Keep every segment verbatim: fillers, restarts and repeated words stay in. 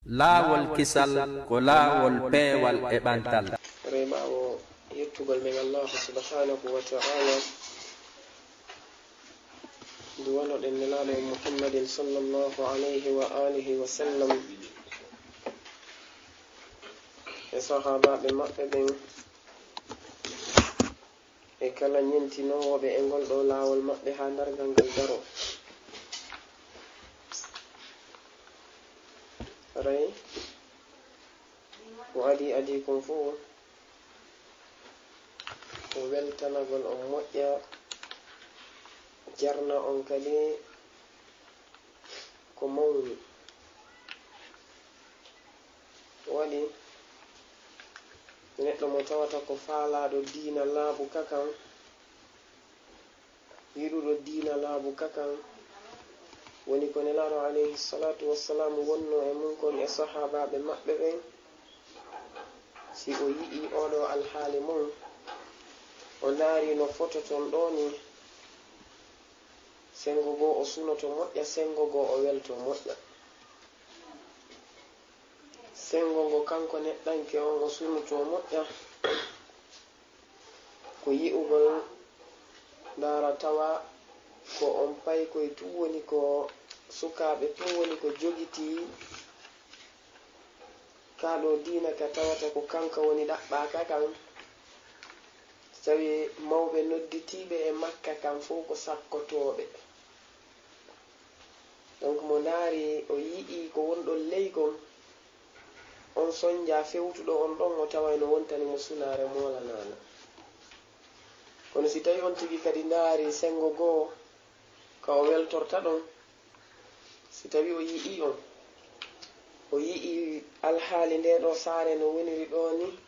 Laawol kisal ko laawol peewal e ɓantal. Rey ɓaawo yettugol men Allahu subhanahu wa ta'ala, duwanoɗen Nelaaɗo Muhammadin sallallahu alayhi wa alihi wa sallam e sahaabaaɓe maɓɓe ɓen e kala ñentinoowo ɓe e ngol ɗoo laawol maɓɓe haa darngal ngal daroo. Rey ko adii adii kon fof ko weltanagol on moƴƴa, jarna on kadi ko mawni. Ko waɗi neɗɗo mo tawata ko faalaaɗo diina laaɓuka kan, yiɗuɗo diina laaɓuka kan, woni ko Nelaaɗo alayhi salatu wassalam wonno e mun kon e sahaabaaɓe maɓɓe ɓen, si o yi'ii oo ɗoo alhaali mun, o ndaari no fototon ɗoo nii, senngo goo o sunoto moƴƴa, senngo goo o welto moƴƴa. Senngo ngo kanko neɗɗanke on o sunoto moƴƴa, ko yi'ugol, ndaara tawa ko on paykoy tun woni ko, sukaaɓe tun woni ko jogitii kaa ɗoo diina ka tawata ko kanka woni ɗaɓɓaaka kan, tawi mawɓe nodditiiɓe e Makka kan fof ko sakkotooɓe. Donc mo ndaari, o yi'ii ko wonɗon ley kon, on sonnjaa fewtuɗo on ɗon, o taway no wontani mo sunaare moolanaana. Kono si tawii on tigi kadi ndaari senngo goo ka o weltorta ɗon, si tawii o yi'ii on, o yi'ii alhaali ndee ɗoo saare no woniri ɗoo nii,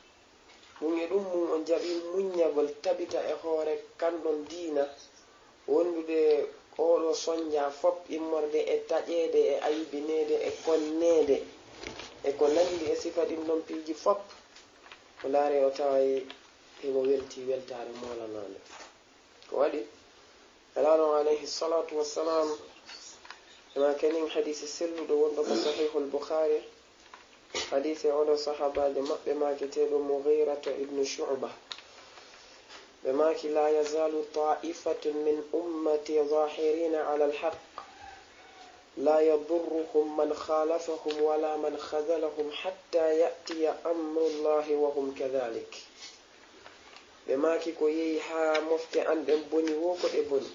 ɗun e ɗun mun on jaɓii muññagol tabita e hoore kan ɗon diina, wondude oo ɗoo sonnjaa fof immorde e taƴeede e aybineede e konneede e ko nanndi e sifa ɗin ɗon piiji fof, o ndaari o taway himo weltii weltaare moolanaande. Ko waɗi Nelaaɗo on alayhi salatu wassalam, ema kenin hadiisi selluɗo wonɗo ko Sahihul Bukhari, hadiisi oo ɗoo sahaabaajo maɓɓe maaketeeɗo Mughirata ibnu Shu'ba. Ɓe maaki, "La yazalu ta'ifatun min ummati zahirina ala al-haqq, la yadurruhum man khalafahum wala man khazalahum hatta ya'tiya amrullahi wa hum kadhalik." Ɓe maaki, ko yehi haa mofte an ɗen boni woo ko ɗe boni.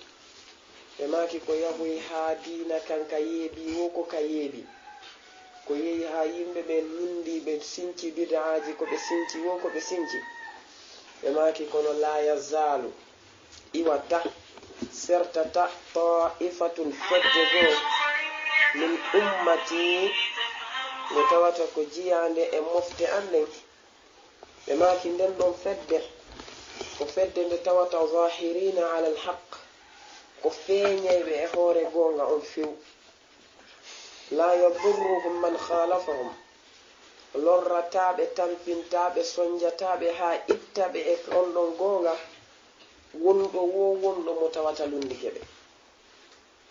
Ɓe maaki, ko yahoyi haa diina kan ka yeebii woo ko ka yeebii. Ko yehi haa yimɓe ɓen lunndii, ɓe sinci bid'aaji ko ɓe sinci woo ko ɓe sinci. Ɓe maaki, kono la yazalu, iwata, sertata, ta'ifatun, fedde goo, min ummati, nde tawata ko jiyaande e mofte an ɗen. Ɓe maaki, nden ɗon fedde, ko fedde nde tawata zahirina ala al-haqq, ko feeñayɓe e hoore goonga on few. La yadurruhum man khalafahum, lorrataa ɓe, tampintaa ɓe, sonnjataa ɓe haa itta ɓe e on ɗon goonga, wonɗo woo wonɗo mo tawata lunndike ɓe.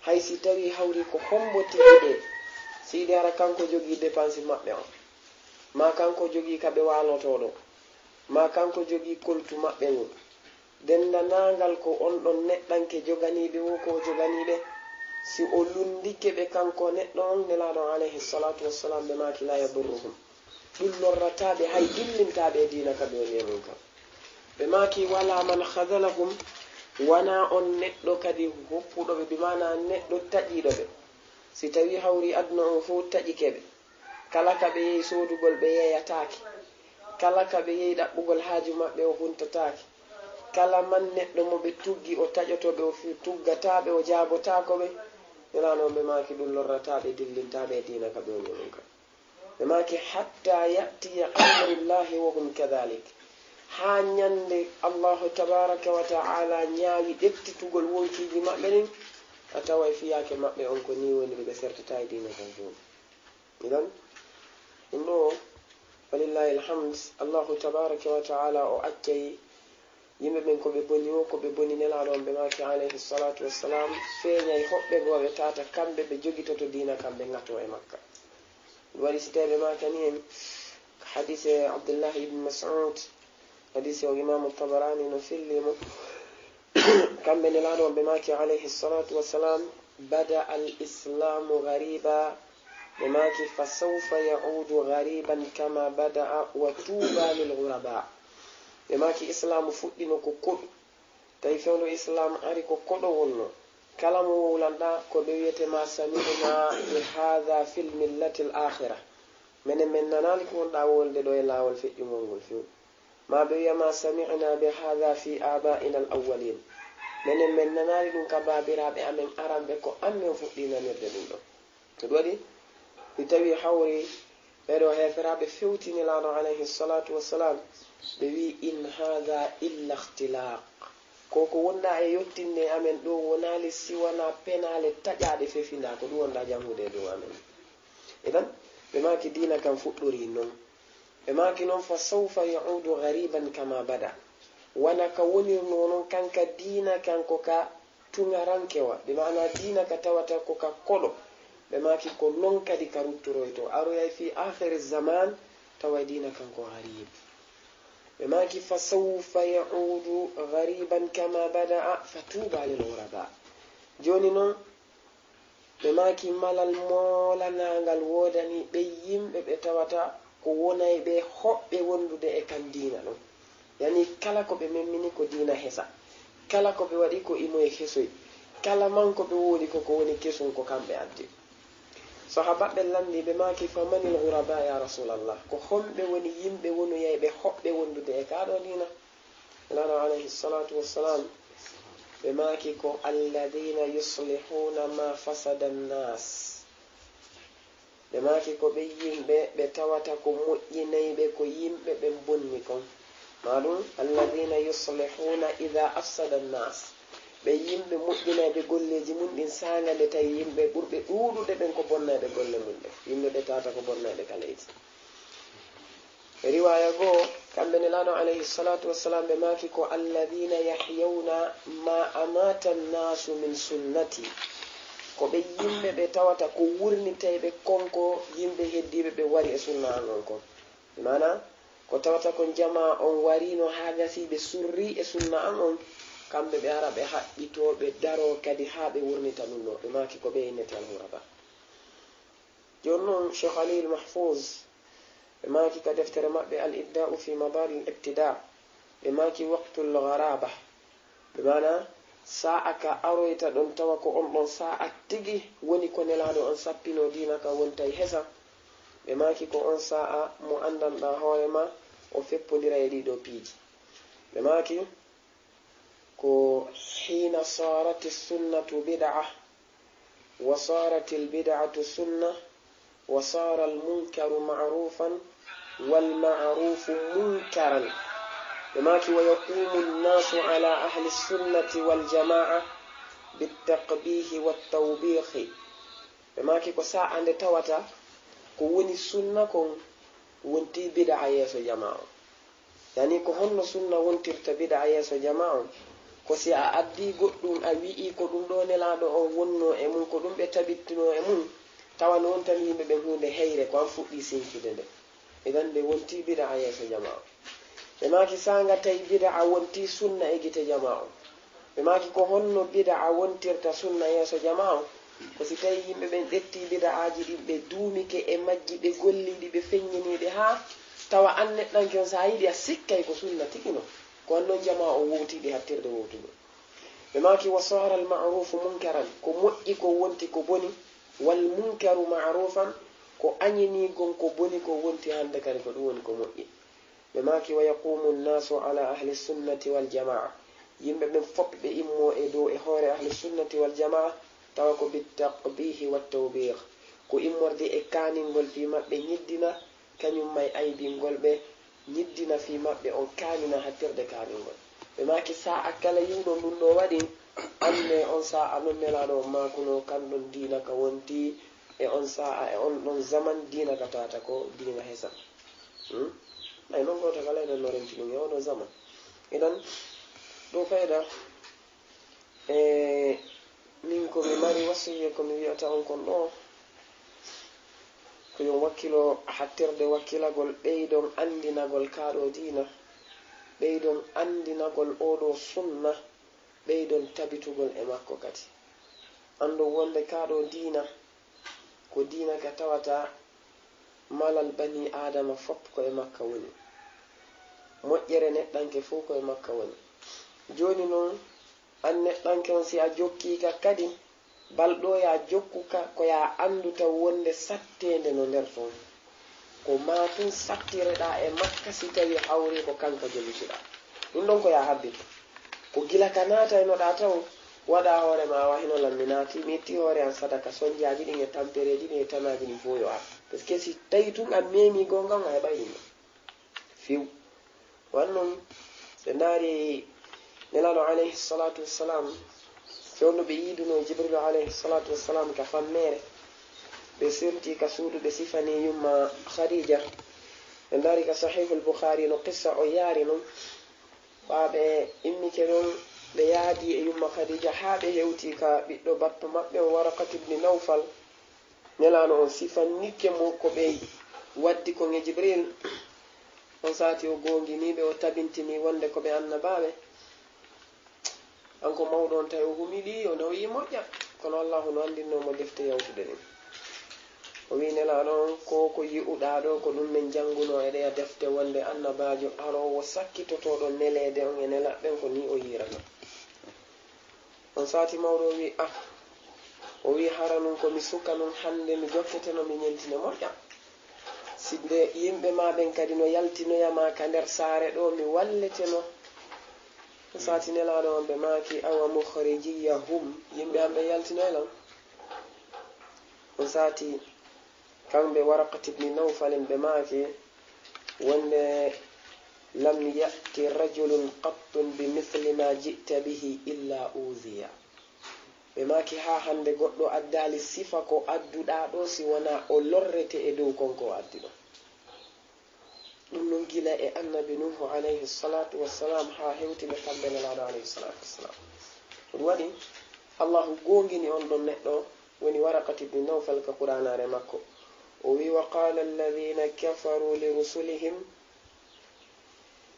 Hay si tawii hawri ko hombo tigi ɓe, si yiɗi hara kanko jogii dépense maɓɓe on, maa kanko jogii ka ɓe waalotoo ɗon, maa kanko jogii koltu maɓɓe ngun, denndaangal ko on ɗon neɗɗanke joganii ɓe woo ko o joganii ɓe, si o lunndike ɓe kanko neɗɗo on, Nelaaɗo on alayhi salatu wassalam, ɓe maaki, "La yadurruhum." Ɗun lorrataa ɓe, hay dillintaa ɓe e diina ka ɓe woni e mun kan. Ɓe maaki, "Wala man khazalahum," wanaa on neɗɗo kadi hoppuɗo ɓe, bi maanaa neɗɗo taƴiiɗo ɓe. Si tawii hawri aduna on fow taƴike ɓe, kala ka ɓe yehi soodugol ɓe yeeyataake, kala ka ɓe yehi ɗaɓɓugol haaju maɓɓe o huntataake, kala man neɗɗo mo ɓe tuggi o taƴoto ɓe, o fi-, tuggataa ɓe, o jaabotaako ɓe, Nelaaɗo on ɓe maaki ɗun lorrataa ɓe, dillintaa ɓe e diina ka ɓe woni e mun kan. Ɓe maaki, "Hatta ya'tiya amrullahi wa hum kadhalik." Haa ñande Allahu tabaraka wa ta'ala ñaawi ɗeftitugol wonkiiji maɓɓe ɗin, a taway fiyaake maɓɓe on ko nii woniri, ɓe sertataa e diina kan fow. Idan, ɗun ɗoo, walillahi alhamd, Allahu tabaraka wa ta'ala o accay yimɓe ɓen ko ɓe boni woo ko ɓe boni, Nelaaɗo on ɓe maaki alayhi salatu wassalam, feeñay hoɓɓe goo ɓe tawata kamɓe ɓe jogitoto diina kan, ɓe ŋatoo e makka. Waɗi si tawi ɓe maakani en hadise Abdullahi ibn Mas'ud, hadise o Imaamu Tabarani no filli mo. Kamɓe Nelaaɗo on ɓe maaki alayhi salatu wassalam, bada al islamu ghariba, ɓe maaki fa sawfa yaudu ghariban kama bada'a wa tuba lil ghuraba. Ɓe maaki islaamu fuɗɗino ko koɗu, tawi fewndo islaam ari ko koɗo wonno. Kala mo wowlanɗa ko ɓe wiyete ma sami'na bi hadha fil millati al akhira. Menen men nanaali ko wonɗa wolde ɗo e laawol feƴƴungol ngol few. Ma ɓe wiya ma sami'na bi hadha fi aba'ina al awwalin. Menen men nanaali ɗum ka baabiraaɓe amen aranɓe, ko an men fuɗɗi nanirde ɗum ɗo. Ko ɗum waɗi mi tawi hawri ɓeɗo heeferaaɓe fewti Nelaaɗo alayhi salatu wassalam, ɓe wi in hadha illa ikhtilaq. Ko ko wonɗa e yottinde e amen ɗo wonaali si wona penaale taƴaaɗe fefinda, ko ɗum wonɗa jangude e dow amen. Idan ɓe maaki diina kan fuɗɗori non. Ɓe maaki non fa sawfa yaudu ghariban kama bada. Wona ka wonirno non kan ka diina kan ko ka tuŋarankewa, bi maana diina ka tawata ko ka koɗo. Ɓe maaki ko non kadi ka ruttoroyto. Aroyay fi akhiri zaman, tawa diina kan ko gharib. Ɓe maaki fa sawfa yaudu ghariban kama bada'a fa tuba lil ghuraba. Joni non, ɓe maaki malal moolanangal woodani ɓe yimɓe ɓe tawata ko wonay ɓe hoɓɓe wondude e kan diina ɗum. Yani kala ko ɓe memmini ko diina hesa. Kala ko ɓe waɗi ko imoye hesoy. Kala man ko ɓe woodi ko ko woni kesun ko kamɓe addi. Sahabaɓe lanndi ɓe maaki fa manil ghuraba ya Rasulallah? Ko homɓe woni yimɓe wonoyayɓe hoɓɓe wondude e kaa ɗoo diina? Nelaaɗo alayhi salatu wassalam ɓe maaki ko alladina yuslihuna ma fasada nnas. Ɓe maaki ko ɓe yimɓe ɓe tawata ko moƴƴinayɓe ko yimɓe ɓen bonni kon. Maɗum alladina yuslihuna ida afsada nnas. Ɓe yimɓe moƴƴinayɓe golleeji mun ɗin saanga nde tawi yimɓe ɓurɓe ɗuuɗude ɓen ko bonnayɓe golle mun ɗen. Yimɓe ɓe tawata ko bonnayɓe ka leydi. E riwaya goo, kamɓe Nelaaɗo alayhi salatu wassalam ɓe maaki ko alladina yahyawna ma amata nnasu min sunnati. Ko ɓe yimɓe ɓe tawata ko wurnitayɓe konko yimɓe heddiiɓe ɓe wari e sunna an on kon. Bi maana ko tawata kon jama on warino haa gasi ɓe surri e sunna an on, kamɓe ɓe ara ɓe haɓɓito ɓe daro kadi haa ɓe wurnita ɗum ɗo. Ɓe maaki ko ɓe innete alhuraba. Jooni noon Cheikh Aliyul Mahfouz ɓe maaki ka deftere maɓɓe Al Ibda'u fi Mabari al Ibtida, ɓe maaki waqtul gharaba, ɓe maana sa'a ka aroyta ɗon tawa ko on ɗon sa'a tigi woni ko Nelaaɗo on sappinoo diina ka wontay hesa. Ɓe maaki ko on sa'a mo anndanɗaa hoore ma o feppondira e ɗii ɗoo piiji. Ɓe maaki ko hina sarati sunnatu bid'a wa sarati albid'atu sunna wa sara almunkaru ma'rufan wal ma'rufu munkaran. Ɓe maaki wa yaqumu nnasu ala ahli sunnati wal jama'a bittaqbihi wattawbihi. Ɓe maaki ko sa'a nde tawata ko woni sunna kon wonti bid'a yeeso jamaa on. Yani ko honno sunna wontirta bid'a yeeso jamaa on? Ko si a addi goɗɗum a wi'i ko ɗum ɗo Nelaaɗo on wonno e mun, ko ɗum ɓe tabittuno e mun, tawa no wontani yimɓe ɓen huunde heyre, ko an fuɗɗi sinkude nde. Idan nde wonti bid'a yeeso jamaa on. Ɓe maaki saanga tawi bid'a wonti sunna e gite jamaa on. Ɓe maaki ko honno bid'a wontirta sunna yeeso jamaa on? Ko si tawi yimɓe ɓen ƴetti bid'aaji ɗin ɓe duumike e majji ɓe golliɗi ɓe feññiniɗi haa tawa an neɗɗanke on si a yiɗi a sikkay ko sunna tigi non. Ko an non jamaa on wowtiɗi hattirde wowtugol. Ɓe maaki wa sara al ma'rufu munkaran, ko moƴƴi ko wonti ko boni, wal munkaru ma'rufan, ko añinii gon ko boni ko wonti hannde kadi ko ɗum woni ko moƴƴi. Ɓe maaki wa yaqumu nnasu ala ahli sunnati wal jamaa, yimɓe ɓen fof ɓe immo e dow e hoore ahli sunnati wal jamaa, tawa ko bittaqbihi wattawbih, ko immorde e kaaningol fii maɓɓe ñiddina, kañum may aybingol ɓe, ñiddina fii maɓɓe on kaanina hattirde kaaningol. Ɓe maaki sa'a kala yi'uɗon ɗum ɗo waɗi, anne on sa'a non Nelaaɗo on maakuno kan ɗon diina ka wonti e on sa'a e on ɗon zaman diina ka tawata ko diina hesa. Hmm? Ay non gooto kala enen no renti ɗum e oɗo zaman. Idan ɗo fayda e min ko mi mari wasiye ko mi wi'ata on kon ɗo. Ko yo on wakkilo hattirde wakkilagol ɓeydon anndinagol kaa ɗoo diina, ɓeydon anndinagol oo ɗoo sunna, ɓeydon tabitugol e makko kadi. Anndon wonde kaa ɗoo diina ko diina ka tawata malal banii Aadama fof ko e makka woni. Moƴƴere neɗɗanke fof ko e makka woni. Jooni non, aan neɗɗanke on, si a jokkii ka kadi, bal ɗoo yo a jokku ka, ko yo a anndu taw wonde satteende no nder ton. Ko maa tun sattireɗaa e makka si tawii hawrii ko kanka jogitiɗaa. Ɗun ɗon ko yo a habbitu. Ko gila ka naataynoɗaa taw, waɗaa hoore maa, a wa hino lan mi naati, mi itti hoore an sadaka, sonjaaji ɗin e tampereeji ɗin e tanaaji ɗin fof yo ar. Parce que si tawii tun a meemii goonga on, a heɓay ɗun ɗon. Few. Wan non, ɓe ndaari Nelaaɗo alayhi salatu wassalam, fewndo ɓe yiiduno e Jibril alayhi salatu wassalam ka fanneere, ɓe sirti ka suudu, ɓe sifani yumma Khadija. Ɓe ndaari ka Sahihul Bukhari no qissa o yaari non. Ɓaa ɓe immike ɗon, ɓe yaadi e yumma Khadija haa ɓe hewti ka ɓiɗɗo bappa maɓɓe on Waraqat ibn Nawfal. Nelaaɗo on sifannike mo ko ɓe waddi kon e Jibril. On saati o goonginii ɓe, o tabintini wonde ko ɓe annabaaɓe. Kanko mawɗo on tawi o humilii, o nawyi moƴƴa. Kono Allaahu no anndinno mo defte yawtuɗe ɗen. O wi'i Nelaaɗo on, ko ko yi'uɗaa ɗoo, ko ɗun men janngunoo e ɗeya defte wonde annabaajo aroowo sakkitotooɗo neleede on e nelaaɓe ɓen ko nii o yi'irata. On saati mawɗo o wi'i, ah, o wi'i hara nun ko mi suka nun hande mi jokketeno mi ñentine moƴƴa. Si nde yimɓe maa ɓen kadi no yaltinoya ma ka nder saare ɗoo mi walleteno. On saati Nelaaɗo on ɓe maaki, awa mukhrijiyahum, yimɓe an ɓen yaltinoy lan. On saati kamɓe Waraqat ibn Nawfal en ɓe maaki wonde lam ya'ti rajulun qattun bi mithli ma ji'ta bihi illa uziya. Ɓe maaki haa hande goɗɗo addaali sifa ko adduɗaa ɗoo si wonaa o lorrete e dow kon ko o addi ɗon. Ɗun non gila e annabi Nuuhu alayhi salatu wassalam haa hewti ɓe kamɓe Nelaaɗo alayhi salatu wassalam. Ko ɗun waɗi Allaahu goongini on ɗon neɗɗo woni Waraqat ibn Nawfal ka Qur'aanaare makko. O wi'i, wa qala alladhina kafaru li rusulihim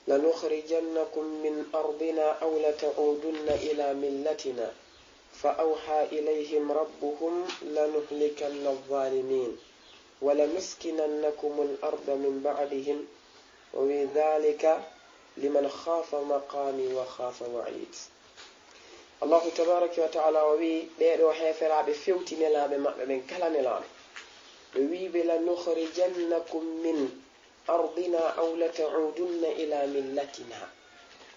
لنخرجنكم من أرضنا أو لتعودن إلى ملتنا فأوحى إليهم ربهم لنهلكن الظالمين ولنسكننكم الأرض من بعدهم وذلك لمن خاف مقامي وخاف وعيد. Allahu tabaraka wa ta'ala o wi'i, ɓee ɗoo heeferaaɓe fewti nelaaɓe maɓɓe ɓen kala nelaaɗo. Ɓe wi'i ɓe, لنخرجنكم من أرضنا أو لتعودن إلى ملتنا.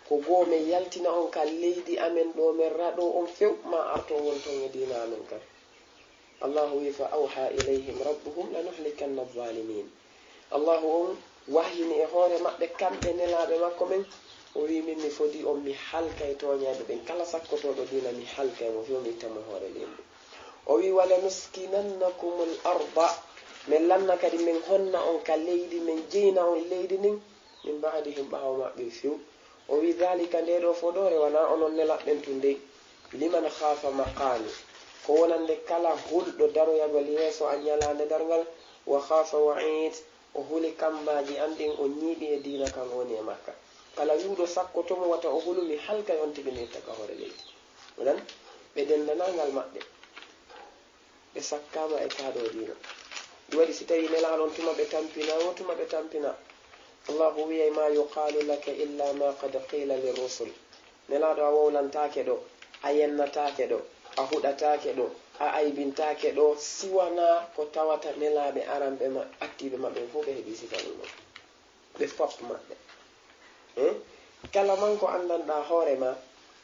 Ko goo men yaltina on ka leydi amen ɗoo men raɗoo on few, maa arton wonton e diina amen kan. Allahu wi'i, فأوحى إليهم ربهم لنهلكن الظالمين. Allahu on wahyini e hoore maɓɓe kamɓe nelaaɓe makko ɓen, o wi'i, min mi fodii on, mi halkay tooñayɓe ɓen. Kala sakkotooɗo diina, mi halkay mo few, mi itta mo e hoore leydi. O wi'i, ولنسكننكم الأرض, men lanna kadi men honna on ka leydi, men jeyna on leydi ndin, من بعدهم, ɓaawo maɓɓe few. O wi'i, ذلك, ndee ɗoo fodoore, wanaa onon nelaaɓe ɓen tun dey, لمن خاف مقامي, ko wonande kala hulɗo daroyagol yeeso an ñalaande darngal, وخاف وعيد, o huli kammbaaji an ɗin, o ñiiɓi e diina kan o woni e makka. Kala wi'uɗo sakkoto mo wata o hulu, mi halkay on tigi, mi itta ka hoore leydi. Onon, ɓe denndanaa ngal maɓɓe. Ɓe sakkaama e kaa ɗoo diina. Ɗun waɗi si tawii Nelaaɗo on tuma ɓe tampinaa, wo tuma ɓe tampinaa. Allahu wi'ay, ما يقال لك إلا ما قد قيل للرسل. Nelaaɗo, a wowlantaake ɗoo, a yennataake ɗoo, a huɗataake ɗoo, a aybintaake ɗoo, si wanaa ko tawata nelaaɓe aranɓe ma, ɓattiiɓe ma ɓen fow ɓe heɓii sifa ɗun ɗon. Ɓe fof maɓɓe. Eh? Kala man ko anndanɗaa hoore maa,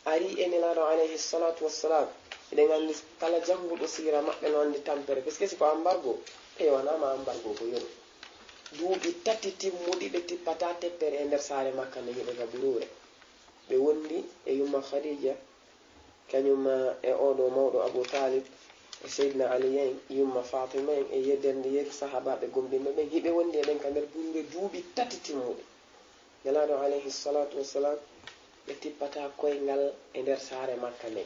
arii e Nelaaɗo alayhi salatu wassalam. Eɗen anndi kala jannguɗo siira maɓɓe no anndi tampere. Parce que si ko embargo, e wanaa ma embargo ko yoni. Duuɓi tati timmuɗi ɓe tippataa teppere e nder saare makka nden, hiɓe ka buruure. Ɓe wondi e yumma Khadija, kañum e oo ɗoo mawɗo Abu Talib, e Seydina Ali en, yumma Fatima en, e yeddande yeru sahaabaaɓe gomɗinɓe ɓen, hiɓe wondi e ɓen ka nder buruure duuɓi tati timmuɗi. Nelaaɗo alayhi salatu wassalam, ɓe tippataa koyngal e nder saare makka nden.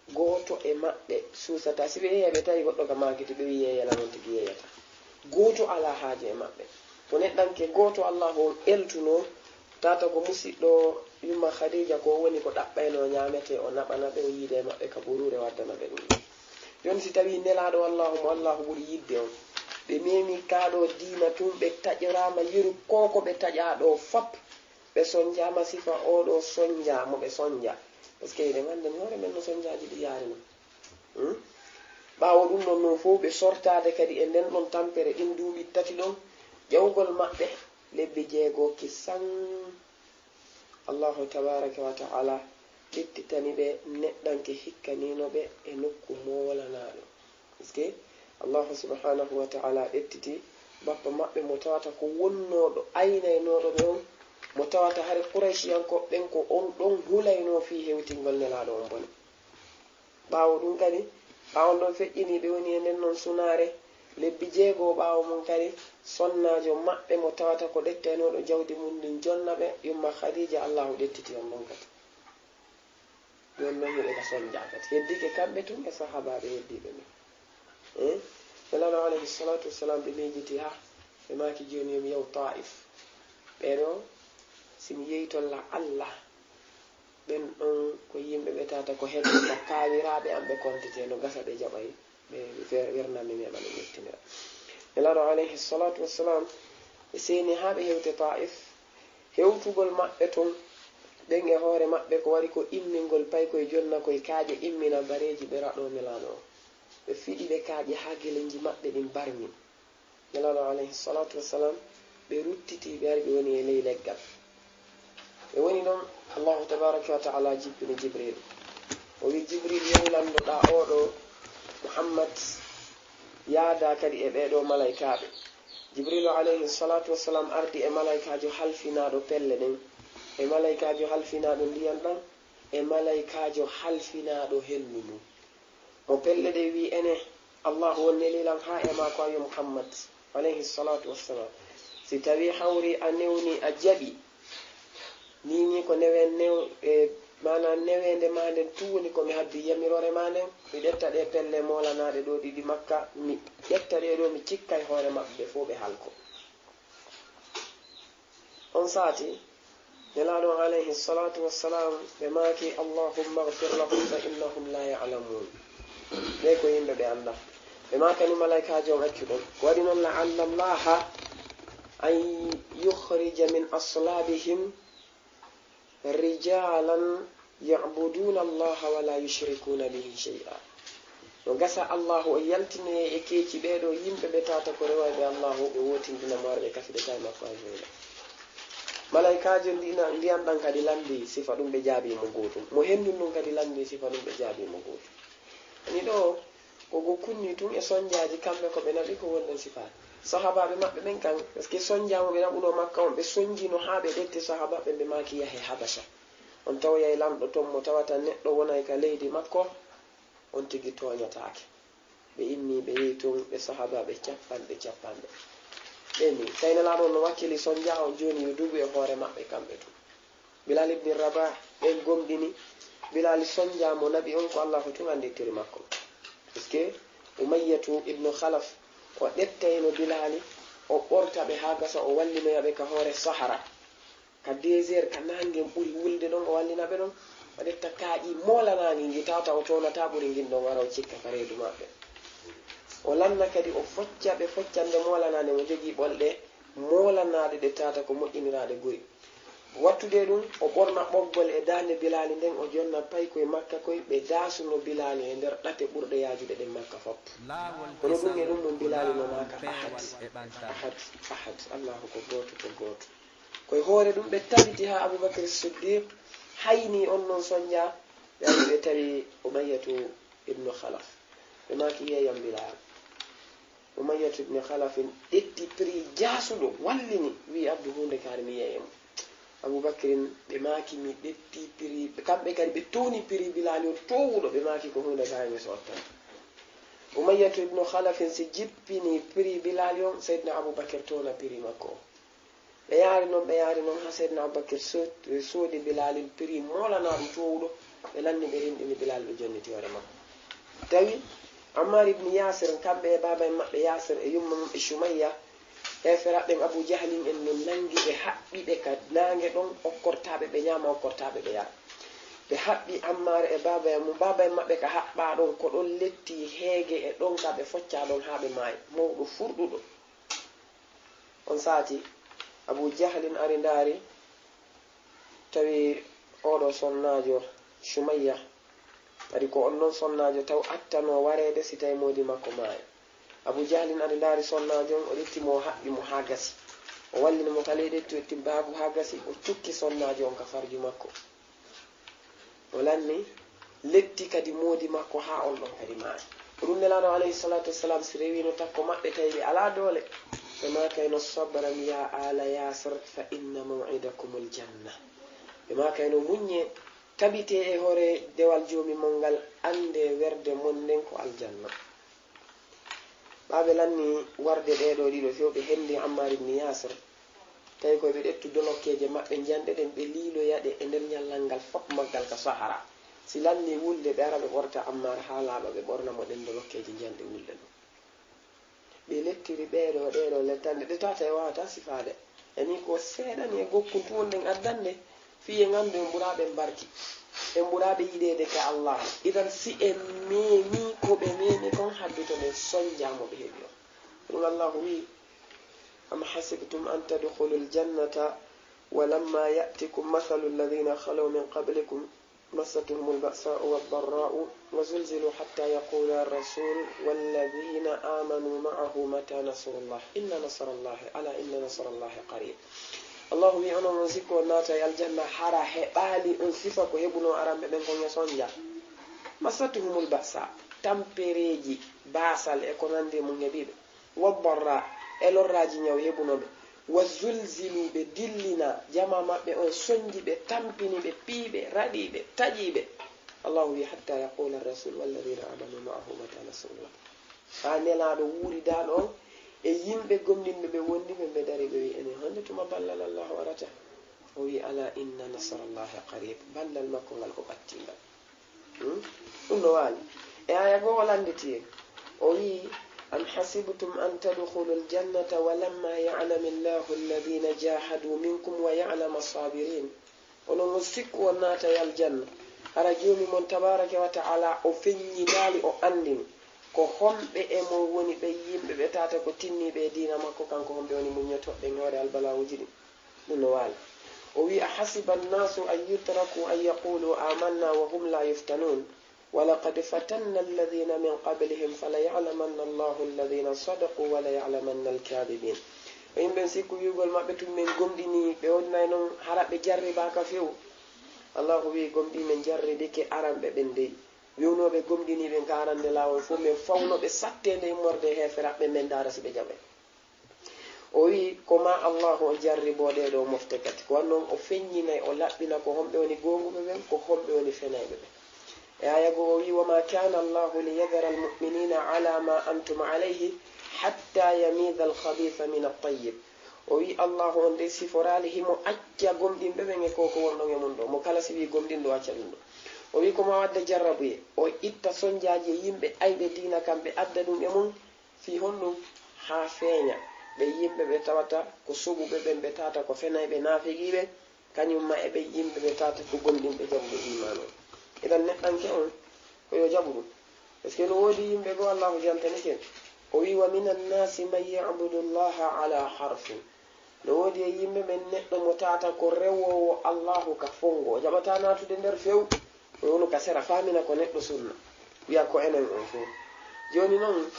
Gooto e maɓɓe suusataa. Si ɓe yehi ɓe tawi goɗɗo ka maakiti, ɓe wi'i yeeyana non tigi yeeyata. Gooto alaa haaje e maɓɓe. Ko neɗɗanke gooto Allaahu on eltunoo, tata ko musiɗɗo yumma Khadija ko woni ko ɗaɓɓaynoo ñaametee, o naɓana ɓe, o yiida e maɓɓe ka buruure, o addana ɓe ɗum. Jooni si tawii Nelaaɗo Allaahu mo Allaahu ɓuri yiɗde on, ɓe meemi kaa ɗoo diina tun, ɓe taƴoraama yeru koo ko ɓe taƴaa ɗoo fop, ɓe sonjaama sifa oo ɗoo sonjaa mo ɓe sonjaa. Parce que eɗen anndi hoore men no sonjaaji ɗi yaari non. Hmm? Ɓaawo ɗum ɗon non fof, ɓe sortaade kadi e nden ɗon tampere ɗin duuɓi tati ɗon, ƴawgol maɓɓe lebbi jeego kisan. Allahu tabaraka wa ta'ala ƴettitani ɓe neɗɗanke hikkaniino ɓe e nokku moolanaaɗo. Parce que Allahu subhanahu wa ta'ala ƴettiti bappa maɓɓe mo tawata ko wonnooɗo aynaynooɗo ɓe on, mo tawata hare Qurayshiyankooɓe ɓen ko on ɗon hulaynoo fii hewtingol Nelaaɗo on bone. Ɓaawo ɗum kadi, ɓaawo on ɗon feƴƴinii ɓe woni e nden non sunaare, lebbi jeego ɓaawo mum kadi, sonnaajo maɓɓe mo tawata ko ɗettaynooɗo jawdi mum ndin jonna ɓe, yumma Khadija, Allahu ƴettiti on ɗon kadi. Ɗum non hiɓe ka sonjaa kadi. Heddike kamɓe tun e sahaabaaɓe heddiiɓe ɓen. Eh? Nelaaɗo alayhi salatu wassalam ɓe miijiti ha, ɓe maaki jooni yo mi yahu Taif. Ɓee ɗoo, si mi yehi toon la Allah, ɓen ɗon ko yimɓe ɓe tata ko heddo ka kaawiraaɓe am ɓe kontete, no gasa ɓe jaɓay, ɓe wer-, wernanmi mi heɓa no ƴettinira. Nelaaɗo alayhi salatu wassalam, ɓe seeni haa ɓe hewti Taif. Hewtugol maɓɓe ton, ɓen e hoore maɓɓe ko waɗi ko immingol paykoy jonna koy kaaƴe immina bareeji ɓe raɗo Nelaaɗo on. Ɓe fiɗi ɓe kaaƴe haa gelenji maɓɓe ɗin barmi. Nelaaɗo alayhi salatu wassalam, ɓe ruttiti, ɓe ari, ɓe woni e ley leggal. Ɓe woni ɗon, Allahu tabaraka wa ta'ala jippini Jibril. O wi, "Jibril, yahu landoɗaa oo ɗoo Muhammad, yaada kadi e ɓee ɗoo malaykaaɓe." Jibrilu alayhi salatu wassalam ardi e malaykaajo halfinaaɗo pelle ɗen, e malaykaajo halfinaaɗo ndiyan ɗan, e malaykaajo halfinaaɗo hendu ndun. Mo pelle ɗen wi, "Ene, Allahu on neli lan haa e maa ko a yo Muhammad, alayhi salatu wassalam. Si tawii hawri a newni, a jaɓi, nii nii ko newen-, new-, e, maanaa neweende maa nden tun woni ko mi haddi yamiroore maa nden, mi ƴetta ɗee pelle moolanaaɗe ɗoo ɗiɗi Makka, mi ƴetta ɗee ɗoo, mi cikka e hoore maɓɓe fow ɓe halko." On saati, Nelaaɗo on alayhi salatu wassalam, ɓe maaki, "Allahumma ighfir lahum fa innahum la ya'lamun." Ɓe ko yimɓe ɓe anndaa. Ɓe maakani malaykaajo on accu ɗon. Ko waɗi non, "La'alla Allaha an yukhrija min aslabihim rijalan ya'buduna Allaha wa la yushrikuna bihi shay'a." No gasa Allahu o yaltinoye e keeci ɓee ɗoo yimɓe ɓe tata ko rewayɓe Allahu, ɓe wootindina mo, ɓe kafidataa e makko hay huunde. Malaykaajo ndina-, ndiyan ɗan kadi lanndii sifa ɗum, ɓe jaabii mo gootum. Mo hendu ndun kadi lanndii sifa ɗum, ɓe jaabii mo gootum. Ani ɗoo, ko go kunni tun e sonjaaji kamɓe ko ɓe naɓi ko wonɗon sifaaji. Sahaabaaɓe maɓɓe ɓen kan, parce que sonjaa mo ɓe naɓunoo Makka on, ɓe sonjiino haa ɓe ƴetti sahaabaaɓe ɓe maaki, "Yahe Habasha. On tawoyay lanɗo ton mo tawata neɗɗo wonay ka leydi makko, on tigi tooñataake." Ɓe immii, ɓe yehi ton, ɓe sahaabaaɓe capanɗe capanɗe. Ɓe mbii, "Tawi Nelaaɗo on no wakkili sonjaa on, jooni yo dugu e hoore maɓɓe kamɓe tun." Bilal ibn Rabah, ɓen gomɗini Bilal sonjaa mo naɓi on, ko Allahu tun anndi tiri makko. Parce que Umayyatu ibn Khalaf, o ƴettayno Bilali, o ɓorta ɓe haa gasa, o wallinoya ɓe ka hoore Sahara. Ka désert, ka naange ɓuri wulde ɗon, o wallina ɓe ɗon. O ƴetta kaaƴi moolanaa ngi, ngi tawata o toonataa ɓuri ngin ɗon, wara o cikka ka reedu maɓɓe. O lanna kadi, o focca ɓe foccande moolanaa nde, mo jogii ɓolɗe moolanaaɗe ɗe tawata ko moƴƴiniraaɗe guri. Wattude ɗum, o ɓorna ɓoggol e daande Bilaali nden, o jonna paykoy Makka koy, ɓe daasuno Bilaali e nder ɗate ɓurɗe yaajude ɗen Makka fop. Kono ɗum e ɗum ɗum Bilaali no maaka, "Ahad, Ahad, Ahad, Allahu ko gooto, ko gooto." Koye hoore ɗum ɓe tabiti haa Abubakar Siddiq hayni on non sonja, ɓe ari ɓe tawi Umayyatu ibnu Khalaf. Ɓe maaki, "Yeeyam Bilaal." Umayyatu ibnu Khalafin ƴetti prix jaasuɗo, wallini, wi'i, "Addu huunde kaari mi yeeya mo." Abubakirin, ɓe maaki, "Mi ƴetti prix," kamɓe kadi ɓe towni prix Bilaali on towuɗo, ɓe maaki, "Ko huunde kaari mi sottata." Umayyatu ibnu Khalafin si jippini prix Bilaali on, Seydina Abubakir towna prix makko on. Ɓe yaari non, ɓe yaari non, haa Seydina Abubakir so-, soodi Bilaali prix moolanaaɗo towuɗo, ɓe lanni, ɓe rinɗini Bilaali, ɓe jonniti hoore makko. Tawi Ammar ibn Yasir, kamɓe e baaba en maɓɓe Yasir e yumma maɓɓe Shumayya, heeferaaɓe ɓen Abu Jahlin en no nangi ɓe, haɓɓi ɓe ka naange ɗon, okkortaaɓe ɓe ñaama, okkortaaɓe ɓe yara. Ɓe haɓɓi Ammar e baaba en mum, baaba en maɓɓe ka haɓɓaa ɗon, ko ɗon letti heege e ɗon ka ɓe foccaa ɗon haa ɓe maayi, mawɗo furɗuɗo. On saati, Abu Jahlin ari ndaari, tawi oɗo sonnaajo Shumayya, kadi ko on non sonnaajo taw attanoo wareede si tawi moodi makko maayi. Abu Jahlin ari ndaari sonnaajo on, o ƴetti mo, o haɓɓi mo haa gasi. O wallini mo ka ley ƴettu, ƴetti baagu haa gasi, o cukki sonnaajo on ka farju makko. O lanni, letti kadi moodi makko haa on ɗon kadi maayi. Ko ɗum Nelaaɗo alayhi salatu wassalam si rewino takko maɓɓe tawi ɓe alaa doole, ɓe maakayno: "Sabran ya ala Yasir fa inna maw'idakumul janna." Ɓe maakayno: "Muññee, tabitee e hoore dewal Joomi mon ngal, anndee werde mon nden ko aljanna." Ɓaa ɓe lanni warde ɗee ɗoo ɗiɗo few, ɓe henndi Ammar ibn Yasir, tawi ko ɓe ƴettu dolokkeeje maɓɓe njanɗe ɗen, ɓe liiloya ɗe e nder ñallal ngal fop maggal ka Sahara. Si lanni wulde, ɓe ara ɓe ɓorta Ammar haa laaɓa, ɓe ɓorna mo ɗen dolokkeeje njanɗe wulde ɗon. Ɓe lettiri ɓee ɗoo, ɗee ɗoo lettanɗe, ɗe tata e waawata sifaade. E nii ko seeɗani e gokkun tun wonɗen addande, fii en anndu en ɓuraa ɓe barki, en ɓuraa ɓe yiɗeede ka Allah. Idan si en meemii ko ɓe meemi kon, haɗdu to ɓe sonja mo ɓe heɓi on. Ɗum Allahu wi'i: "Am hasibtum an tadkhulul jannata wa lamma ya'tikum mathalul ladhina khalaw min qablikum massatuhumul ba'sa'u wad darra'u wa zulzilu hatta yaqula ar-rasul wal ladhina amanu ma'ahu mata nasrullah, inna nasrallahi, ala inna nasrallahi qarib." Allahu wi'i: "Onon on sikku on naata e aljanna, hara heɓaali on sifa ko heɓunoo aranɓe ɓen kon e sonja? Massatuhumul ba'sa, tampereeji, baasal e ko nanndi e mum heɓii ɓe. Wa darra, e lorraaji ñaw heɓunoo ɓe. Wa zulzilu, ɓe dillinaa, jamaa maɓɓe on sonji ɓe, tampini ɓe, pii ɓe, raɗii ɓe, taƴii ɓe." Allahu wi'i: "Hatta yaqula ar-rasul walladhina amanu ma'ahu mata nasrullah." Haa Nelaaɗo wuuridaaɗo on e yimɓe gomɗinɓe ɓe wondiɓe, ɓe dari ɓe wi'i: "Enen honde tuma ballal Allahu arata?" O wi'i: "Ala inna nasrallahi qarib." Ballal makko ngal ko ɓattingal. Hmm? Ɗum no waali. E aaya goo o lannditi en. O wi'i: "Am hasibtum an tadkhulul jannata wa lamma ya'lamillahu alladhina jahadu minkum wa ya'lama sabirin." Onon on sikku on naata e aljanna, hara Joomi mon tabaraka wa ta'ala o feññinaali, o anndini ko homɓe e mon woni ɓen yimɓe ɓe tata ko tinniiɓe e diina makko, kanko homɓe woni muññotooɓe e hoore albalawuuji ɗin. Ɗum no waali. O wi'i: "Ahasiba annasu an yutraku an yaqulu amanna wa hum la yuftanun. Wa laqad fatanna alladhina min qablihim fala ya'lamanna Allahu alladhina sadaqu wa la ya'lamanna al-kadhibin." O yimɓe on sikku wi'ugol maɓɓe tun men gomɗinii, ɓe wonnay non hara ɓe jarribaaka few. Allahu wi'i: "Gomɗii men jarribike aranɓe ɓen dey. Wi'unooɓe gomɗinii ɓen ka arande laawol fow, men fawno ɓe satteende immorde e heeferaaɓe, men ndaara si ɓe jaɓay." O wi'i, ko maa Allahu on jarriboo ɗee ɗoo mofte kadi. Ko wanno o feññinay, o laɓɓina ko homɓe woni goonguɓe ɓen, ko homɓe woni fenayɓe ɓen. E aaya goo o wi'i: "Wa ma kana Allahu liyadhara al-mu'minina ala ma antum alayhi hatta yamiza al-khabitha min at-tayyib." O wi'i, Allahu on dey siforaali himo acca gomɗinɓe ɓen e ko ko wonɗon e mun ɗoo. Mo kala si wi'i gomɗinɗo, o acca ɗum ɗoo. O wi'i ko maa o adda jarrabuye, o itta sonjaaji e yimɓe ayɓe diina kan, ɓe adda ɗum e mun. Fii honɗum? Haa feeña ɓe yimɓe ɓe tawata ko soɓuɓe ɓen, ɓe tawata ko fenayɓe, naafiqiiɓe, kañum ma e ɓe yimɓe ɓe tawata ko gomɗinɓe jaɓuɓe iimaan on. Idan neɗɗanke on ko yo jaɓu ɗum. Parce que no woodi yimɓe goo Allahu jantanike, o wi'i: "Wa minan nasi man ya'budu Allaha ala harfin." No woodi e yimɓe ɓen neɗɗo mo tawata ko rewoowo Allahu ka fonngo, o jaɓataa naatude nder few. Wonu ka sera, faamina ko neɗɗo sunna. Wi'a ko enen on fow. Jooni non,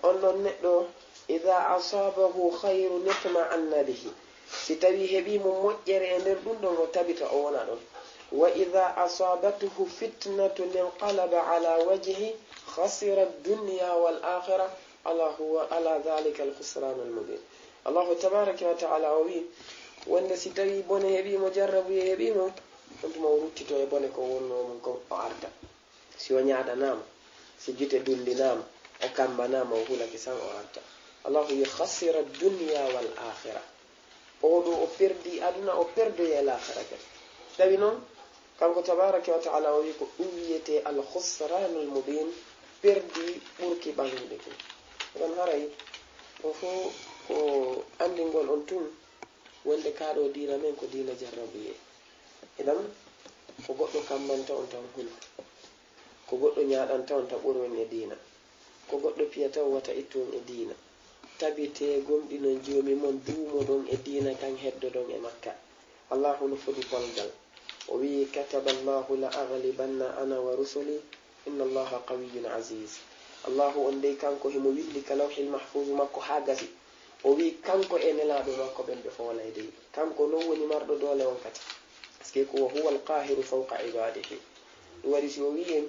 on ɗon neɗɗo, "Idha asabahu khayrun itma'anna bihi." Si tawi heɓii mo moƴƴere e nder ɗum ɗon, o tabita o wona ɗon. "Wa idha asabathu fitnatun inqalaba ala wajhi khasira ad-dunya wal akhirah, ala huwa, ala dhalika al-khusran al-mubin." Allahu tabaraka wa ta'ala o wi'i, wonde si tawi bone heɓii mo, jarrabuye heɓii mo, on tuma o ruttito e bone ko wonnoo mum kon, o arta. Si o ñaadanaama, si gite dunndinaama, o kammbanaama, o hulake san, o arta. Allahu wi'i, "Khasira dunya wal akhira." Oo ɗoo o perdi aduna, o perdoyi e laakhira kadi. Tawi non, kanko tabaraka wa ta'ala o wi'i ko ɗum wiyetee al khusranul mubin, perdi ɓurki ɓaŋude kon. Ɗon haray ɗo fof ko anndingol on tun wonde kaa ɗo diina men ko diina jarrabuyee. Idan, ko goɗɗo kammanta on tan hul, ko goɗɗo ñaaɗanta on tan ɓuri on e diina, ko goɗɗo piyata on wata ittu on e diina. Tabitee gomɗinon Joomi mon, duumoɗon e diina kan, heddoɗon e makka. Allahu no fodi polgal. O wi'i, "Kataba Allahu la aghlibanna ana wa rusuli, inna Allaha qawiyyun aziz." Allahu on dey, kanko himo windi ka Lawhil Mahfuuzu makko haa gasi. O wi'i kanko e nelaaɓe makko ɓen ɓe foolay dey. Kanko non woni marɗo doole on kadi. Parce que ko wa huwa al-qaahiru fawqa ibaadihi. Ɗum waɗi si o wi'i en,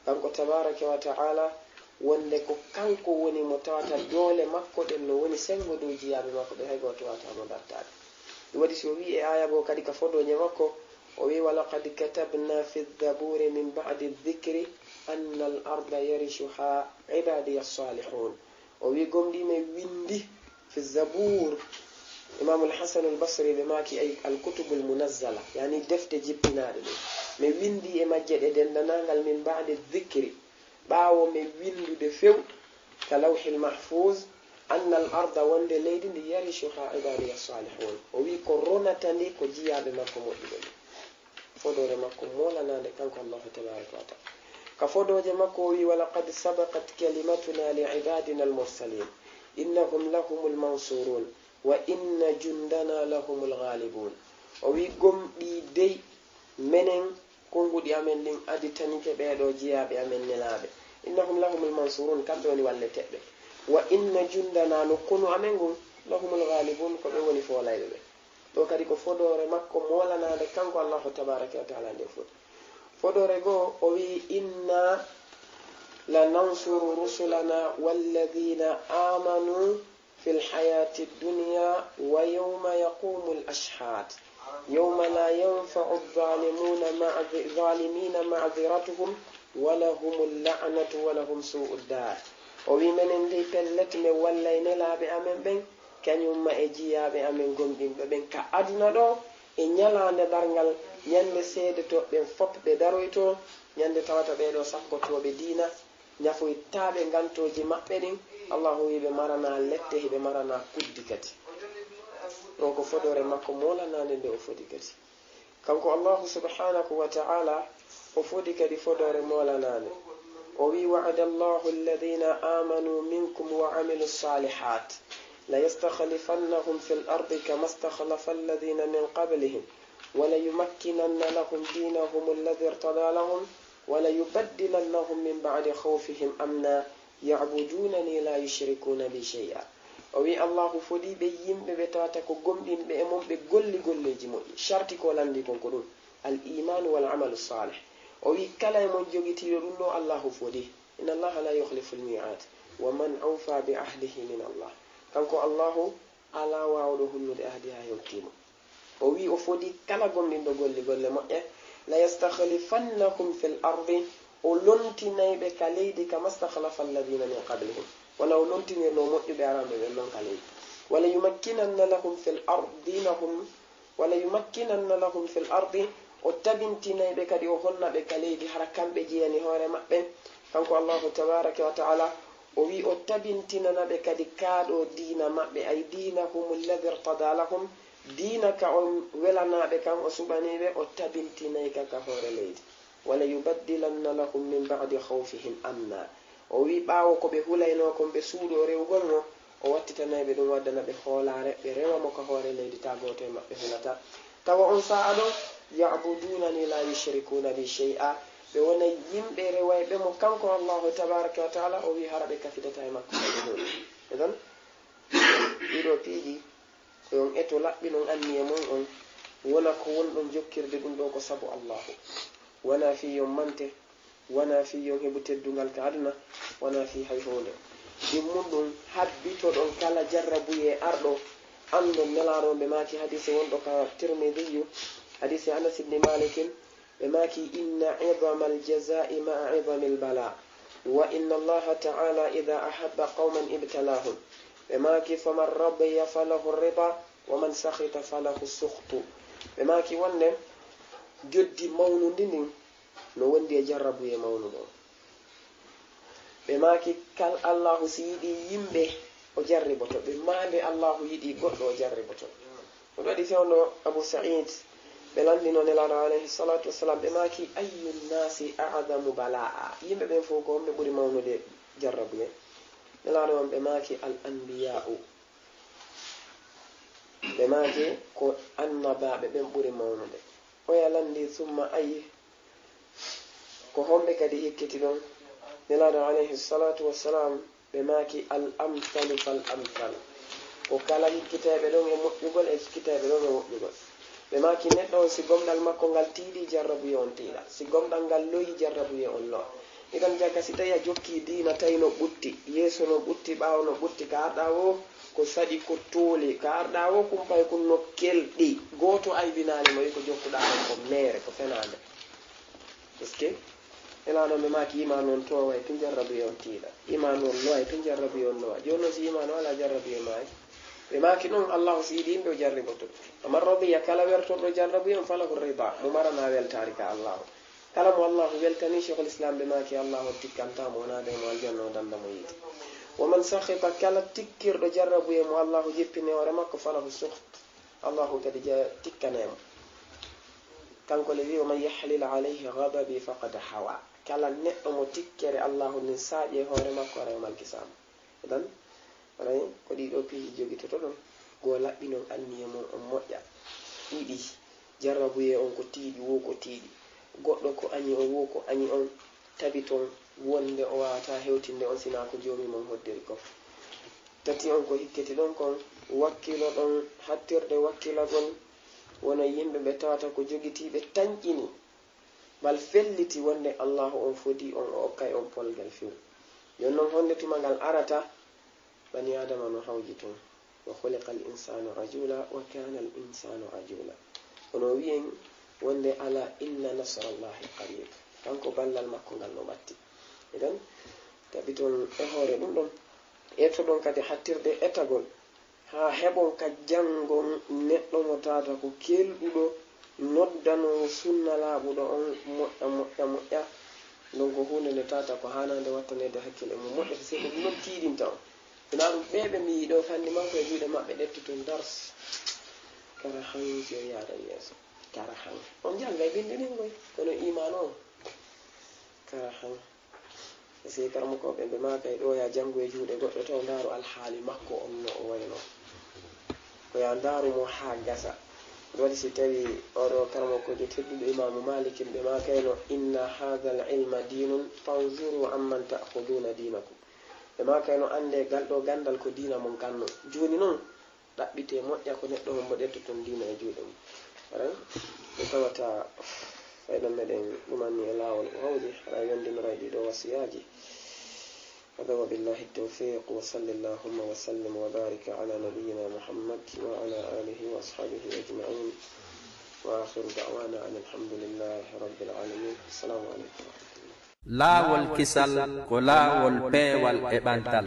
kanko tabaaraka wa ta'ala, wonde ko kanko woni mo tawata doole makko ɗen no woni senngo dow jiyaaɓe makko ɓen, hay gooto waawataa mo dartaade. Ɗum waɗi si o wi'i e aaya goo kadi ka fodooje makko, o wi'i, "Wa laqad katabna fi zaburi min ba'di dhikri anna al-arda yarithuha ibadiya salihun." O wi'i, "Gomɗii men windi fi Zabuur." Imaamul Hasanul Basri ɓe maaki, "Ay al-kutubul munazzala," yani defte jippinaaɗe ɗe. Men windi e majje ɗe denndanangal min ba'di dhikri, ɓaawo men windude few ka Lawhil Mahfuuz, anna al-arda, wonde leydi ndi, yarithuha ibadiya salihun. O wi'i ko ronata ndi ko jiyaaɓe makko moƴƴuɓe ɓen. Fodoore makko moolanaande kanko Allahu tabaaraka wa ta'ala. Ka fodooje makko o wi'i, "Wa laqad sabaqat kalimatuna li ibadina al-mursalin, innahum lahumul mansurun, wa inna jundana lahumul ghalibun." O wi'i, "Gomɗii dey, menen, konnguɗi amen ɗin aditanike ɓee ɗoo jiyaaɓe amen nelaaɓe. Innahum lahumul mansurun, kamɓe woni walleteeɓe. Wa inna jundana, no konu amen ngun, lahumul ghalibun, ko ɓe woni foolayɓe ɓen." Ɗo kadi ko fodoore makko moolanaande kanko Allahu tabaaraka wa ta'ala nde foti. Fodoore goo o wi'i, "Inna lanansuru rusulana walladhina amanu fil hayati dunya wa yawma yaqumul ashhad. Yawma la yanfa'u zalimuna ma'dhi-, zalimina ma'dhiratuhum wa lahumul la'natu wa lahum su'ud dar." O wi'i, "Menen dey pellet men wallay nelaaɓe amen ɓen, kañum ma e jiyaaɓe amen gomɗinɓe ɓen ka aduna ɗo, e ñalaande darngal, ñande seedetooɓe ɓen fop ɓe daroyto, ñande tawata ɓee ɗoo sakkotooɓe diina, ñafoytaaɓe ngantooji maɓɓe ɗin, Allahu wi'i ɓe maranaa lette, hiɓe maranaa kuddi kadi." Ɗo ko fodoore makko moolanaande nde o fodi kadi. Kanko Allahu subhanahu wa ta'ala, o fodi kadi fodoore moolanaande. O wi'i, "Wa'ada Allahu alladhina amanu minkum wa amilu salihat, la yastakhlifannahum fil ardi kama istakhlafa alladhina min qablihim, wa la yumakkinanna lahum dinahum alladhi irtada lahum, wa la yubaddilannahum min ba'di khawfihim amna, ya'budunani la yushrikuna bi shay'a." O wi'i, Allahu fodii ɓe yimɓe ɓe tawata ko gomɗinɓe e mon, ɓe golli golleeji moƴƴi. Sharti ko lanndii kon ko ɗum, al imanu wal amalu salih. O wi'i, kala e mon jogitiiɗo ɗum ɗo, Allahu fodii. Inna Allaha la yukhlifu al mi'ad. Wa man awfa bi ahdihi min Allah. Kanko Allahu, alaa waawɗo hunnude ahdi haa hewtii mo. O wi'i o fodii kala gomɗinɗo golli golle moƴƴe, "La yastakhlifannahum fil ardi," o lontinay ɓe ka leydi, "kama istakhlafa alladhina min qablihim," wano o lontinirno moƴƴuɓe aranɓe ɓen non ka leydi. "Wa la yumakkinanna lahum fil ard-, dinahum, wa la yumakkinanna lahum fil ardi," o tabintinay ɓe kadi, o honna ɓe ka leydi, hara kamɓe jeyani hoore maɓɓe. Kanko Allahu tabaraka wa ta'ala, o wi'i o tabintinana ɓe kadi kaa ɗoo diina maɓɓe, ay dinahum alladhi irtada lahum, diina ka on welanaaɓe kan, o suɓanii ɓe, o tabintinay ka ka hoore leydi. "Wa la yubaddilanna lahum min ba'di khawfihim amna." O wi'i ɓaawo ko ɓe hulaynoo kon, ɓe suuɗoo rewugol mo, o wattitanay ɓe ɗum, waddana ɓe hoolaare, ɓe rewa mo ka hoore leydi, taa gooto e maɓɓe hulataa. Tawa on saa'a ɗoo, "Ya'budunani la yushrikuna bi shay'a." Ɓe wonay yimɓe rewayɓe mo kanko Allahu tabaraka wa ta'ala, o wi'i hara ɓe kafidata e makko hay huunde. Idan, ɗii ɗoo piiji, ko yon eto laɓɓinon anniya mon on, wona ko wonɗon jokkirde ɗum ɗoo ko sabu Allahu. Wonaa fii yon mante, wonaa fii yon heɓu teddungal ka aduna, wonaa fii hay huunde. Ɗimmun ɗum, habbitoɗon kala jarrabuyee arɗo, anndon Nelaaɗo on, ɓe maaki hadiisi wonɗo ka Tirmidiyyu, hadiisi Anas ibni Maalikin, ɓe maaki, "Inna idama al-jazaa'i ma'a idami al-balaa, wa inna Allaha ta'ala idha ahabba qawman ibtalahum." Ɓe maaki, "Faman radiya falahu rida, wa man sakhita falahu sukhtu." Ɓe maaki wonde joddi mawnundi ndin no wondi e jarrabuyee mawnuɗo on. Ɓe maaki, kal Allaahu si yiɗii yimɓe, o jarriboto ɓe. Maa nde Allaahu yiɗii goɗɗo, o jarriboto. Ɗum waɗi fewndo Abu Sa'iid, ɓe lanndino Nelaaɗo alayhi salaatu wassalaam, ɓe maaki, "Ayyu nnaasi a'zamu balaa'a?" Yimɓe ɓen fof ko homɓe ɓuri mawnude jarrabuye? Nelaaɗo on ɓe maaki, "Al anbiyaa'u." Ɓe maaki, "Ko annabaaɓe ɓen ɓuri mawnude." Oya lanndi, "Summa ay?" Ko homɓe kadi hikkiti ɗon? Nelaaɗo alayhi salaatu wassalaam, ɓe maaki, "Al amsalu fal amsal." Ko kala hikkitayɓe ɗon e moƴƴugol, e hikkitayɓe ɗon e moƴƴugol. Ɓe maaki, neɗɗo on, si gomɗal makko ngal tiiɗi, jarrabuye on tiiɗa. Si gomɗal ngal loyi, jarrabuye on lo'a. Idan jagga, si tawi a jokki diina, tawi no ɓutti, yeeso no ɓutti, ɓaawo no ɓutti, ka arɗa wo ko saɗi, ko tooli, ka arɗa wo kumpay kun no kelɗi, gooto aybinaali mo, wi ko jokkuɗaa ɗon ko meere, ko fenaande. Est-ce que? Nelaaɗo ɓe maaki, imaanu on tooway tun, jarrabuye on tiiɗa. Imaanu on loway tun, jarrabuye on lowa. Jooni non si imaanu alaa, jarrabuye maayi. Ɓe maaki ɗun, Allaahu si yiɗi yimɓe, o jarriboto. Faman radiya, kala wertorɗo jarrabuye on, falahu rida, mo maranaa weltaare ka Allaahu. Kala mo Allaahu weltanii, Sheikhul Islam ɓe maaki, Allaahu tikkantaa mo, o naada e mo aljanna, o danda mo yiite. Wa man sakhita, kala tikkirɗo jarrabuye mo Allaahu jippini hoore makko, falahu sukht, Allaahu kadi ja-, tikkanay mo. Kanko le wi, "Wa man yahlil alayhi ghadabi faqad hawa." Kala neɗɗo mo tikkere Allaahu nin saaƴi e hoore makko, haray o malkisaama. Idan, haray ko ɗii ɗoo piiji jogitotoɗon, goo laɓɓinon anniya mon on moƴƴa. Ɗiɗi, jarrabuye on ko tiiɗi, wo ko tiiɗi. Goɗɗo ko añi on, wo ko añi on, tabiton wonde o waawataa hewtinde on sinaa ko Joomi mon hoddiri kon. Tati on ko hikkiti ɗon kon, wakkiloɗon hattirde wakkilagol, wano yimɓe ɓe tawata ko jogitiiɓe tanƴini, bal felliti wonde Allaahu on fodii on, o okkay on polgal few. Jooni non, honde tuma ngal arata? Bani Aadama no hawji tun. "Wa khuliqal insaanu ajuula, wa kaanal insaanu ajuula." Kono wi'en wonde, "Alaa inna nasrallaahi qariib." Kanko ballal makko ngal no ɓatti. Idan, tabiton e hoore ɗum ɗon. Etoɗon kadi hattirde etagol. Haa heɓon ka janngon neɗɗo mo tawata ko kelɗuɗo, noddanoowo sunna laaɓuɗo on moƴƴa, moƴƴa, moƴƴa. Ɗum ko huunde nde tawata ko haanaande wattaneede hakkille mum moƴƴa, so sey ko ɗum ɗon tiiɗinta on. Sinaa ɗum ɓee ɓe mi yi'i ɗoo fanni makko e juuɗe maɓɓe ɗettoton dars. Kara han si o yaaran yeeso. Kara han. On janngay binndi ɗin koy, kono iimaan on. Kara han. E sey karamokooɓe ɓe maakay ɗoo, yaa janngu e juuɗe goɗɗo taw ndaaru alhaali makko on no o waynoo. Ko yaa ndaaru mo haa gasa. Ɗum waɗi si tawi oɗo karamokoojo tedduɗo Imaamu Maalik, ɓe maakayno, "Inna haadhal ilma diinun, fanzuru amman ta'khudhuuna diinakum." Ɓe maakayno, "Annde gal ɗoo ganndal ko diina mon kanno. Jooni non, ɗaɓɓitee moƴƴa ko neɗɗo hombo ɗettoton diina e juuɗe mum." Haray ɓe tawata fayda meɗen ɗumanni e laawol ko hawji, haray wendinoray ɗii ɗoo wasiyaaji. Hada wa billahi tawfiq, wa salli llahumma wa sallim wa barik ala nabiyyina Muhammad wa ala alihi wa ashabihi ajma'in. Wa akhiru da'wana an alhamdulillahi rabbil alamin. Assalamu alaikum wa rahmatullah. Laawol kisal ko laawol peewal e ɓantal.